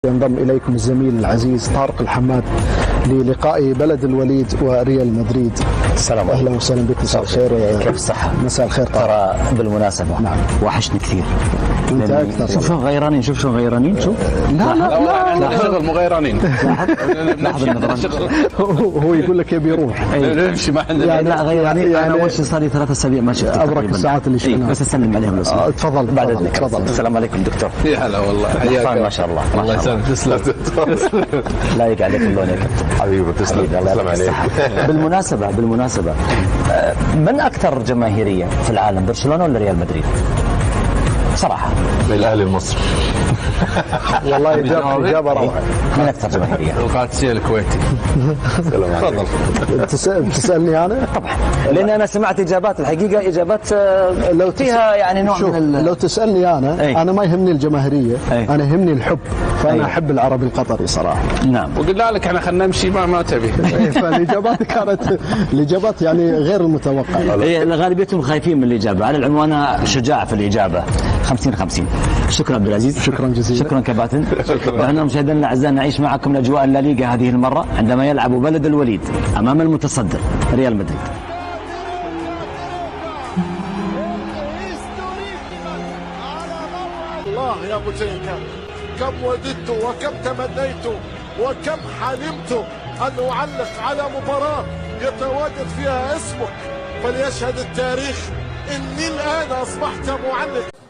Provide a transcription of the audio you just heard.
ينضم إليكم الزميل العزيز طارق الحماد للقاء بلد الوليد وريال مدريد. السلام عليكم. أهلا وسهلا بك، مساء الخير. كيف الصحة؟ مساء الخير طارق. ترى بالمناسبة نعم. وحشني كثير. أنت أكثر. شوف شلون غيرانين، شوف شلون غيرانين، شوف. لا لا لا عندنا شغل مو غيرانين. لاحظ النظرة. هو يقول لك يبي يروح. نمشي ما عندنا. يعني لا غيرانين. يعني انا اول شيء صار لي 3 اسابيع ما شفتك أبرك تقريباً. الساعات اللي شفناها. إيه، بس اسلم عليهم لو سمحت. تفضل بعد تفضل اذنك. تفضل. السلام عليكم دكتور. يا هلا والله، حياك. ما شاء الله، ما الله شاء الله. يسلمك، تسلم. لايق عليك اللون يا كابتن. حبيبي تسلم. حبيبي، الله تسلم يعطيك عليك. الصحة. بالمناسبة من أكثر جماهيرية في العالم، برشلونة ولا ريال مدريد؟ صراحة الاهلي المصري. والله إجابة روعة. من أكثر جماهيرية؟ القادسية الكويتي. السلام عليكم. تفضل. تسألني أنا؟ طبعا، لأن أنا سمعت إجابات، الحقيقة إجابات لو فيها يعني نوع شوف، من لو تسألني أنا، أي. أنا ما يهمني الجماهيرية، أي. أنا يهمني الحب، فأنا أي. أحب العربي القطري صراحة. نعم. وقلنا لك احنا خلينا نمشي ما تبي. فالإجابات كانت الإجابات يعني غير المتوقعة. إيه، غالبيتهم خايفين من الإجابة. على العموم أنا شجاع في الإجابة، 50-50. شكرا عبد العزيز. شكرا جزيلا. شكرا كباتن. نحن مشاهدينا الأعزاء نعيش معكم الأجواء الليغا هذه المرة عندما يلعب بلد الوليد أمام المتصدر ريال مدريد. الله يا ابو تريكه، كم وددت وكم تمنيت وكم حلمت ان اعلق على مباراه يتواجد فيها اسمك، فليشهد التاريخ اني الان اصبحت معلق.